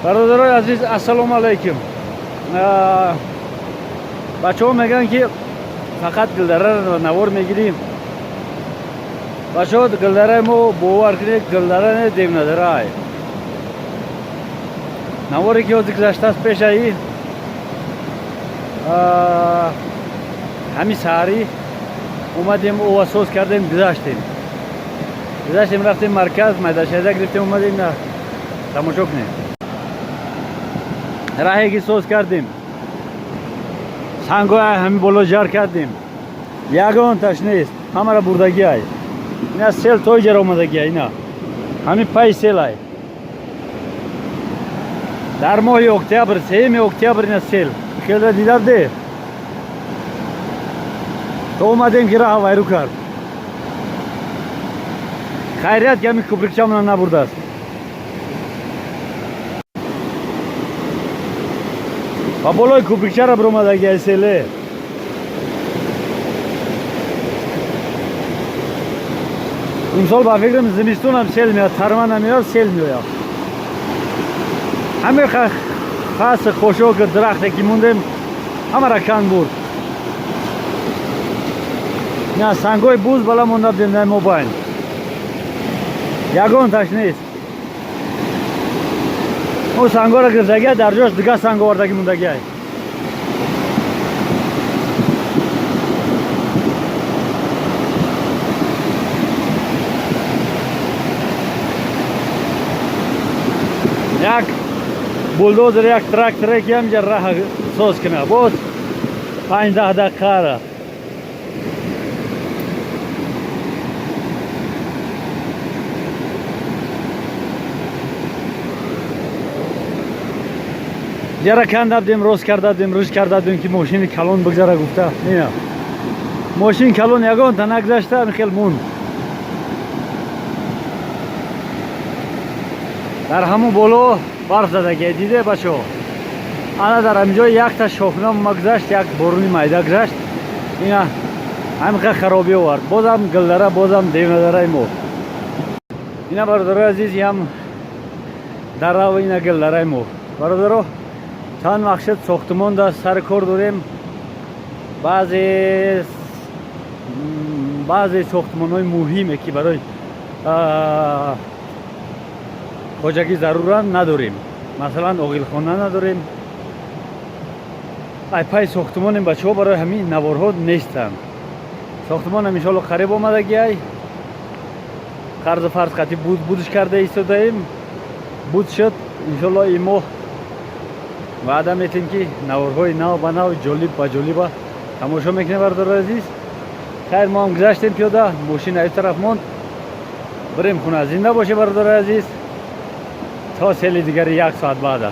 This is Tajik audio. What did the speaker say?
Бародарои азиз, ассалому алайкум. Бачаҳо мегӯянд, ки фақат Гулдараро навор мегирем. Бачаҳо, Гулдараи мо, бовар кунед, Гулдара не, Девнадарай. Наворе ки ҳозир гузаштааст, пешаи ҳамин саҳарӣ омадем, ова соз кардем, гузаштем, рафтем марказ, майдашайда гирифтем, омадем. Тамошо кунем раҳе ки соз кардем, сангои ҳамин боло ҷар кардем, ягонташ нест, ҳамара бурдагиай. Ина сел той ҷара омадагиай, ина ҳамин пай селай. Дар моҳи октябр, 3 октябр, ина сел хелра дидабде. То омадем, ки раҳа вайру кард. Хайрият, ки ҳамин куприкчамона набурдааст. Ба болои куприкчара биромадагиай селе. Имсол, ба фикрам, зимистонам сел меяд, тарма намеяд, сел меояд. Ҳамин хаси хошоки дарахте ки мондем, ҳамара кан бурд. На сангои буз бала монда будем дар мобайн, ягонташ нест. Ӯ сангоро гирдагия, дар ҷош дига санг овардагӣ мондагиай. Як булдозер, як тракторе ки ҳамҷа раҳа соз кунад, боз 5-10 дақиқара. Яра канда будем, рост карда будем, рӯш карда будем, ки мошини калон бигзара гуфта. Ина мошин калон ягонта нагзашта, ҳамин хел монд. Дар ҳамун боло барф задагия, диде, бачаҳо? Ана дар ҳамин ҷой якта шохна гузашт, як боруни майда гузашт, ина ҳамин харобӣ овард. Бозам Гулдара, бозам Девнадараи мо. Ина, бародарои азиз, ям дарав, ина Гулдараи мо. Бародаро, чанд вақт шуд, сохтумон да сари кор дорем. Баъзе сохтумонҳои муҳиме, ки барои хоҷагӣ заруранд, надорем. Масалан, оғилхона надорем. Ай пай сохтумонем, бачаҳо, барои ҳамин наворҳо нестанд. Сохтумонам, иншоалло, қариб омадагиай. Қарзу фарз қатӣ буд будш карда истодаем. Буд шуд, иншоалло, ин моҳ ваъда метем, ки наворҳои нав ба нав, ҷолиб ба ҷолиба тамошо мекунем. Бародарои азиз, хайр, мо ҳам гузаштем пиёда, мошин ай тараф монд, бирем хона. Зинда боше, бародарои азиз, то сели дигари як соат баъда.